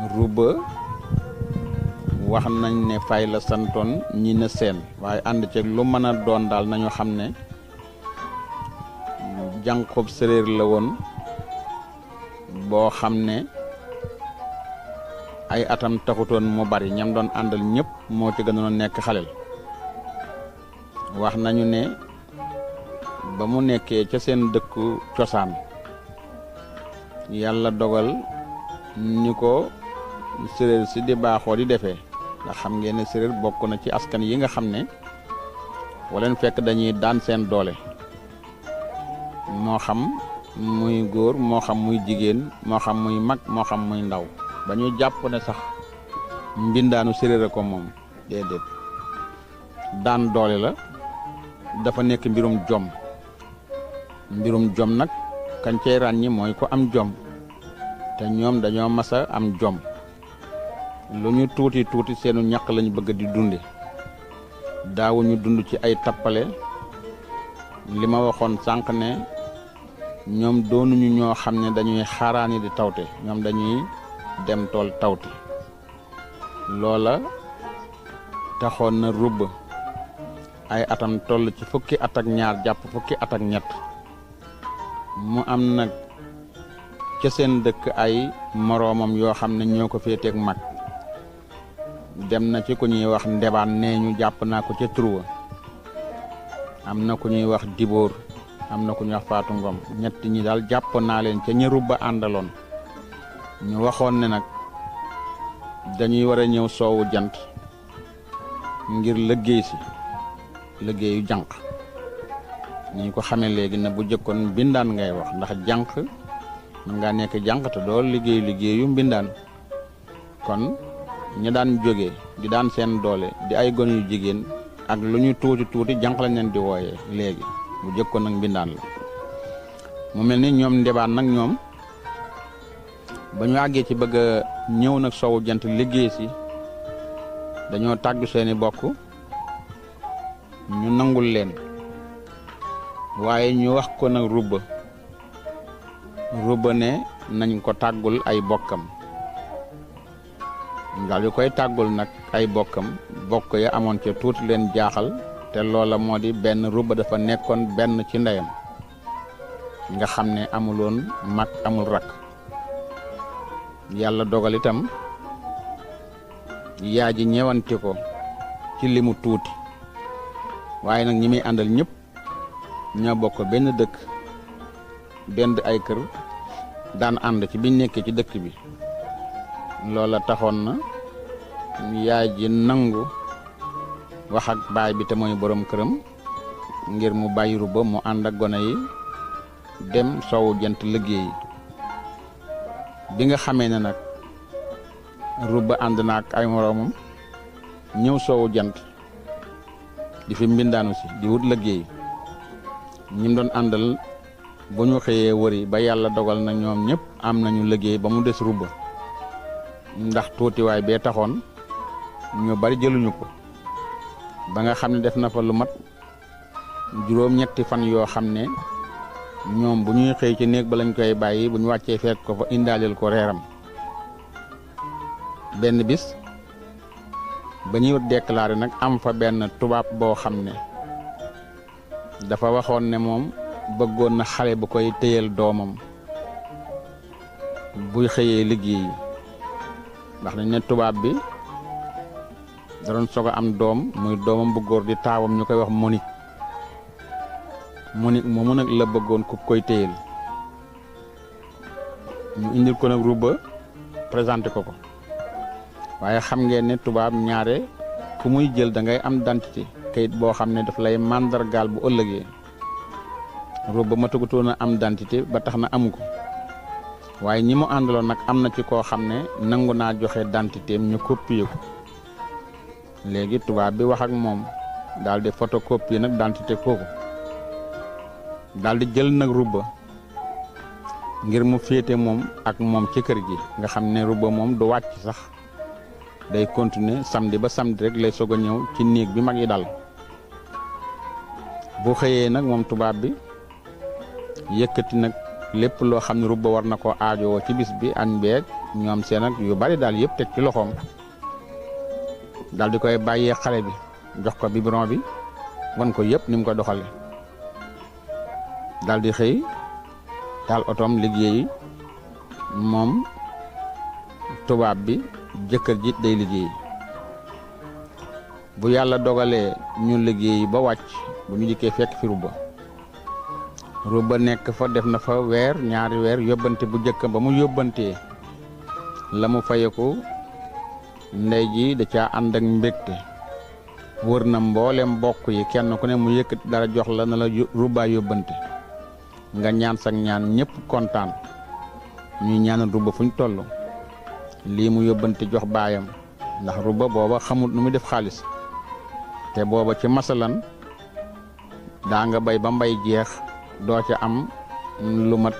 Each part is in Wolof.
ruba wax nañ ne fay la santoon ñi na seen waaye ànd ceeg lu mën a doon daal nañu xam ne jànqob séréer la woon boo xam ne ay atam taxutoon mu bari ñam doon àndal ñëpp moo ci gënoon nekk xalel wax nañu ne ba mu nekkee ca seen dëkku cosaan yàlla dogal ni ko séréer si di baaxoo di defee nga xam ngeen ne séréer bokk na ci askan yi nga xam ne waleen fekk dañuy daan seen doole moo xam muy góor moo xam muy jigéen moo xam muy mag moo xam muy ndaw ba ñu jàpp ne sax mbindaanu séréer a ko moom déedéet daan doole la dafa nekk mbirum jom nag kañ cey ràññi mooy ko am jom te ñoom dañoo masa am jom lu ñu tuuti tuuti seenu ñaq lañu bëgg di dunde daawuñu dund ci ay tappale li ma waxoon sànq ne ñoom doonuñu ñoo xam ne dañuy xaaraani di tawte ñoom dañuy dem tool tawti loola taxoon na rubb ay atam toll ci fukki at ak ñaar jàpp fukki at ak ñett mu am nag ca seen dëkk ay moroomam yoo xam ne ñoo ko féeteeg mag dem na ci ku ñuy wax ndebaan nee ñu jàpp naa ko ca Truwa am na ku ñuy wax Dibóor am na ku ñuy wax Faatu Ngom ñett ñi daal jàpp naa leen ca ña rubba àndaloon ñu waxoon ne nag dañuy war a ñëw soowu jant ngir liggéey si liggéeyu jànq ni ko xamee léegi na bu jëkkoon mbindaan ngay wax ndax jànq mën ngaa nekk jànq te doo liggéeyu mbindaan kon ñi daan jóge di daan seen doole di ay gone yu jigéen ak lu ñu tuuti jànq lañ leen di wooyee léegi bu jëkkoon nag mbindaan la mu mel ni ñoom ndebaan nag ñoom ba ñu àggee ci bëgg a ñëw nag soowu jant liggéey si dañoo tàggu seeni bokk ñu nangul leen waaye ñu wax ko nag rubba ne nañ ko tàggul ay bokkam daal yu koy tàggul nag ay bokkam bokk ya amoon ca tuuti leen jaaxal te loola moo di benn rubba dafa nekkoon benn ci ndeyam nga xam ne amuloon mag amul rakk yàlla dogal itam yaa ji ñewanti ko ci limu tuuti waaye nag ñi muy àndal ñëpp ñoo bokk benn dëkk dend ay kër daan ànd ci biñ nekkee ci dëkk bi loola taxoon na yaay ji nangu wax ak baay bi te mooy borom këram ngir mu bàyyi rubba mu ànd ak gone yi dem soowu jant liggéey bi nga xamee ne nag rubba ànd na ak ay moroomam ñëw soowu jant di fi mbindaanu si di wut liggéey ñim doon àndal bu ñu xëyee wëri ba yàlla dogal na ñoom ñëpp am nañu liggéey ba mu des rubba ndax tuutiwaay bee taxoon ñu bari jëluñu ko ba nga xam ne def na fa lu mat juróom-ñetti fan yoo xam ne ñoom bu ñuy xëy ci néeg ba lañ koy bàyyi bu ñu wàccee fekk ko fa indaaleel ko reeram benn bis ba ñuy déclaré nag am fa benn tubaab boo xam ne dafa waxoon ne moom bëggoon na xale bu koy téyel doomam buy xëyee liggéey ndax dañ ne tubaab bi da doon soog a am doom muy doomam bu góor di taawam ñu koy wax Monique moomu nag la bëggoon ku koy téyel ñu indil ko nag rubba présenté ko waaye xam ngeen ne tubaab ñaare ku muy jël da ngay am identité kayit boo xam ne daf lay màndargaal bu ëllëgee rubba ma tëggutoon a am identité ba tax na amu ko waaye ñi mu àndaloon nag am na ci koo xam ne nangu naa joxe identité am ñu copier ko léegi tubaab bi wax ak moom daal di photocopie nag identité kooku daal di jël nag rubba ngir mu féete moom ak moom ci kër gi nga xam ne rubba moom du wàcc sax day continuer samedi ba samedi rek lay soog a ñëw ci néeg bi mag yi dal bu xëyee nag moom tubaab bi yëkkati nag lépp loo xam ne rubba war na ko aajowoo ci bis bi añ beeg ñoom seen ak yu bari daal yëpp teg ci loxoom daal di koy bàyyee xale bi jox ko biberon bi wan ko yëpp ni mu ko doxale daal di xëy taal otoom liggéeyi moom tubaab bi jëkkër ji day liggéey bu yàlla dogalee ñu liggéey ba wàcc bu ñu dikkee fekk fi Ruba nekk fa def na fa weer ñaari weer yóbbante bu jëkk ba mu yóbbantee la mu fayeku ndey ji da caa ànd ak mbégte wër na mboolem mbokk yi kenn ku ne mu yëkkati dara jox la na la Ruba yóbbante nga ñaan sak ñaan ñëpp kontaan ñuy ñaanal Ruba fuñ toll lii mu yóbbante jox baayam ndax Ruba booba xamut nu muy def xaalis te booba ci masalan daa nga bay ba mbay jeex doo ca am lu mat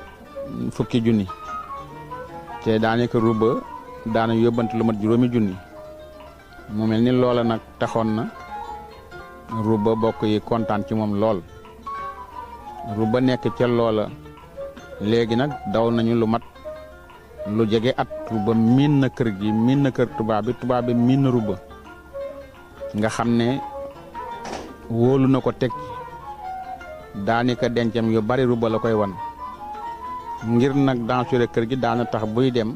fukki junni te daanaka Ruba daana yóbbante lu mat juróomi junni mu mel ni loola nag taxoon na Ruba bokk yi kontaan ci moom lool Ruba nekk ca loola léegi nag daw nañu lu mat lu jege at Ruba miin na kër gi miin na kër tubaab bi miin na Ruba nga xam ne wóolu na ko teg daanaka dencam yu bari Ruba la koy wan ngir nag dansuré kër gi daana tax buy dem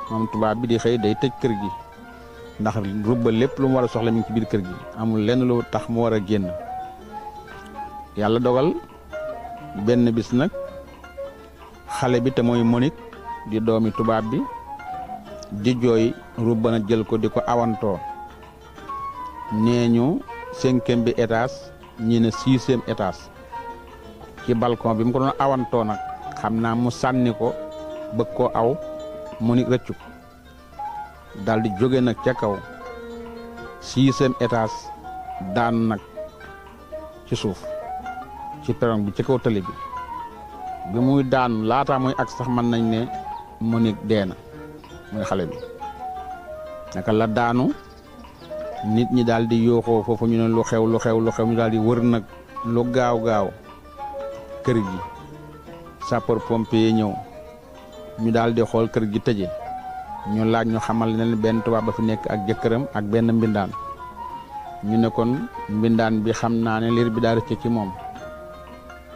moom tubaab bi di xëy day tëj kër gi ndax Ruba lépp lu mu war a soxla mi ngi ci biir kër gi amul lenn lu tax mu war a génn yàlla dogal benn bis nag xale bi te mooy Monique di doomi tubaab bi di jooy Ruba na jël ko di ko awantoo nee ñu 5e bi étage ñi ne 6e étage ci balcon bi mu ko doon awantoo nag xam naa mu sànni ko bëgg koo aw Monique rëccu ko daal di jóge nag ca kaw 6e étage daan nag ci suuf ci perron bi ci kaw tali bi muy daan laata muy ak sax mën nañ ne Monique dee na muy xale bi naka la daanu nit ñi daal di yooxoo foofu ñu ne lu xew ñu daal di wër nag lu gaaw kër gi sapeur pompier ñëw ñu daal di xool kër gi tëje ñu laaj ñu xamal ne benn tubaab ba fi nekk ak jëkkëram ak benn mbindaan ñu ne kon mbindaan bi xam naa ne liir bi daa rëcc ci moom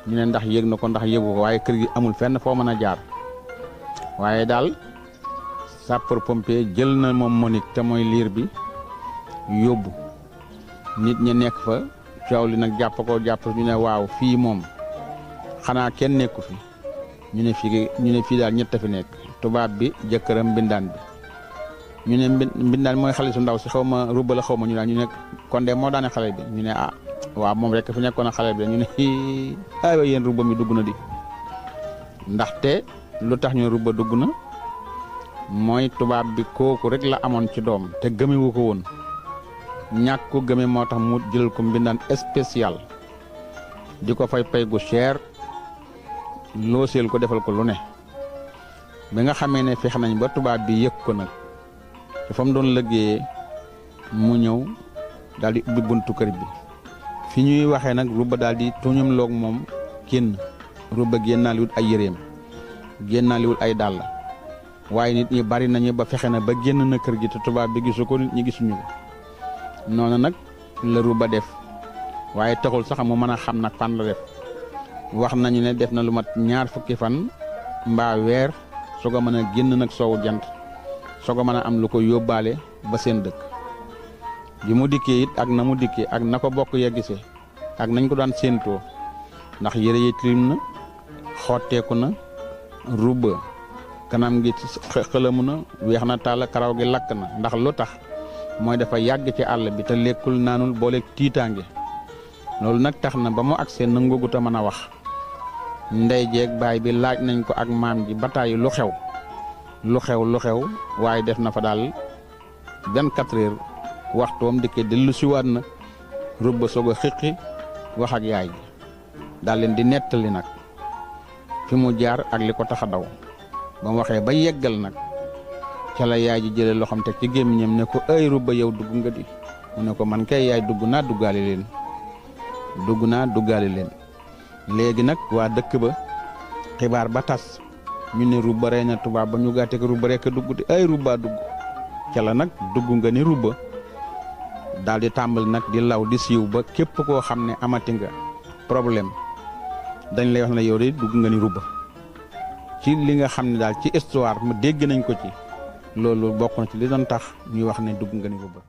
ñu ne ndax yëg na ko ndax yëgu ko waaye kër gi amul fenn foo mën a jaar waaye daal sapeur pompier jël na moom Monique te mooy liir bi yóbbu nit ñi nekk fa coow li nag jàpp ñu ne waaw fii moom xanaa kenn nekku fi ñu ne fii daal ñett fi nekk tubaab bi jëkkëram mbindaan bi ñu ne mbindaan mooy xale su ndaw si xaw ma Ruba la xaw ma ñu daal ñu ne kon de moo daane xale bi ñu ne ah waaw moom rek fi nekkoon a xale bi ñu ne aywa yéen Ruba mi dugg na di ndaxte lu tax ñu Ruba dugg na mooy tubaab bi kooku rek la amoon ci doom te gëmewu ko woon ñàkk ko gëme moo tax mu jël ko mbindaan spécial di ko fay pay gu cher looseel ko defal ko lu ne bi nga xamee ne fex nañ ba tubaab bi yëg ko nag te fa mu doon liggéeyee mu ñëw daal di ubbi buntu kër bi fi ñuy waxee nag Ruba daal di tuñum loog moom génn Ruba génnaaliwul ay yéreem génnaaliwul ay dàll waaye nit ñi bari nañu ba fexe na ba génn na kër gi te tubaab bi gisu ko nit ñi gisuñu ko noonu nag la Ruba def waaye taxul sax mu mën a xam nag fan la def wax nañu ne def na lu mat 2 fukki fan mbaa weer soog a mën a génn nag soowu jant soog a mën a am lu ko yóbbaale ba seen dëkk bi mu dikkee it ak na mu dikkee ak na ko bokk ya gisee ak nañ ko daan séentoo ndax yére yi tilim na xotteeku na Ruba kanam gi xëlamu na weex na tàll karaw gi lakk na ndax lu tax mooy dafa yàgg ci àll bi te lekkul naanul booleeg tiitaange loolu nag tax na ba mu agsee nangugut a mën a wax ndey jeeg baay bi laaj nañ ko ak maam ji bataay lu xew waaye def na fa daal 24 heures waxtoom dikkee dellu siwaat na Ruba soog a xiqi wax ak yaay ji daal leen di nettali nag fi mu jaar ak li ko tax a daw ba mu waxee ba yeggal nag ca la yaay ji jëlee loxoom teg ci gémmiñam ne ko ay Ruba yow dugg nga di mu ne ko man kay yaay dugg naa duggaale leen léegi nag waa dëkk ba xibaar ba tas ñu ne rubba rey na tubaab ba ñu gàtte ko rubba rek dugg te ay rubba dugg ca la nag dugg nga ni rubba daal di tàmbali nag di law di siiw ba képp koo xam ne amati nga problème dañ lay wax ne yow de dugg nga ni rubba ci li nga xam ne daal ci histoire mu dégg nañ ko ci loolu bokk na ci li doon tax ñuy wax ne dugg nga ni rubba